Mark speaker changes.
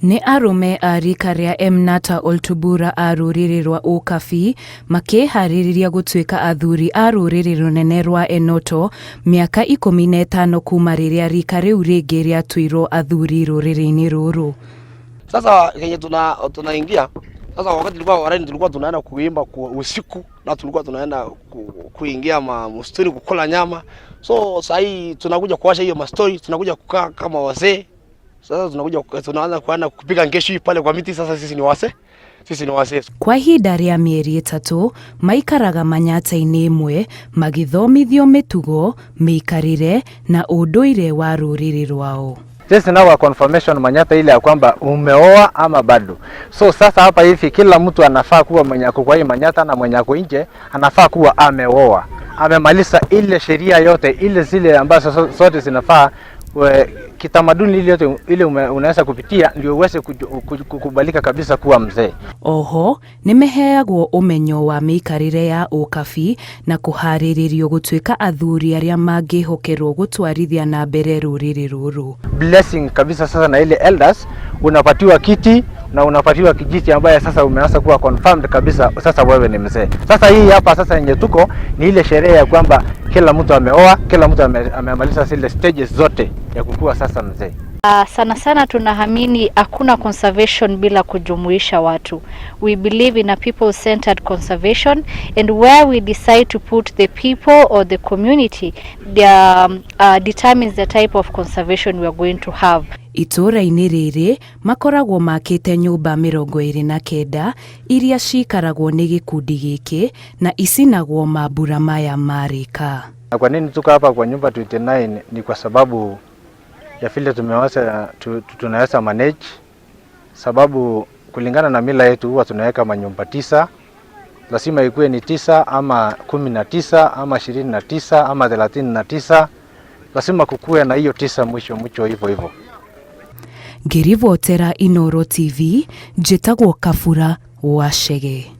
Speaker 1: Nĩ arũme a rika rĩa Emnata Oltubura a rũrĩrĩ rwa Ũkabi makĩĩharĩrĩria gũtuĩka athuri a rũrĩrĩ rũnene rwa Enoto mĩaka 15 kuma rĩrĩa rika rĩu rĩngĩ rĩatuirwo athuri rũrĩrĩ-inĩ rũrũ.
Speaker 2: Sasa kenye tunaingia sasa, wakati tulikuwa warani tulikuwa tunaenda kuimba kwa usiku na tulikuwa tunaenda kuingia ma msituni kukula nyama. So saa hii tunakuja kuacha hiyo mastori, tunakuja kukaa kama wazee. Sasa tunakuja tunaanza kuana kupiga ngeshi pale kwa miti. Sasa sisi ni wazee, sisi ni wazee.
Speaker 1: Kwa ihinda rĩa mĩeri 3 maikaraga manyata-inĩ ĩmwe magĩthomithio mĩtugo, mĩikarĩre na ũndũire wa rũrĩrĩ rwao.
Speaker 3: Sisi nao wa confirmation manyata ile ya kwamba umeoa ama bado. So sasa hapa hivi kila mtu anafaa kuwa mwenye ako kwa hii manyata na mwenye ako nje anafaa kuwa ameoa, amemaliza ile sheria yote ile zile ambazo zote zinafaa kitamaduni ile yote ile unaweza kupitia ndio uweze kukubalika kabisa kuwa mzee.
Speaker 1: Oho nĩmaheagwo ũmenyo wa mĩikarĩre ya ũkabi na kũharĩrĩrio gũtuĩka athuri arĩa mangĩhokerwo gũtwarithia na mbere rũrĩrĩ rũrũ.
Speaker 3: Blessing kabisa sasa na ile elders unapatiwa kiti na unapatiwa kijiti ambaye sasa umeanza kuwa confirmed kabisa, sasa wewe ni mzee. Sasa hii hapa sasa yenye tuko ni ile sherehe ya kwamba kila mtu ameoa, kila mtu amemaliza zile stages zote ya kukua sasa mzee.
Speaker 4: Sana sana tunaamini hakuna conservation bila kujumuisha watu. We believe in a people-centered conservation, and where we decide to put the people or the community determines the type of conservation we are going to have.
Speaker 1: Itũũra-inĩ rĩrĩ makoragwo makĩte nyũmba 29 iria cikaragwo nĩ gĩkundi gĩkĩ na icinagwo mambura maya marĩka.
Speaker 3: Na kwa nini tuko hapa kwa nyumba 29 ni kwa sababu ya vile tumeweza tunaweza manage, sababu kulingana na mila yetu huwa tunaweka manyumba 9, lazima ikuwe ni 9 ama 19 ama 29 ama 39, lazima kukuwe na hiyo 9 mwisho mwisho hivyo hivyo.
Speaker 1: Ngĩribotera Inooro TV, njĩtagwo Kabura wa Chege.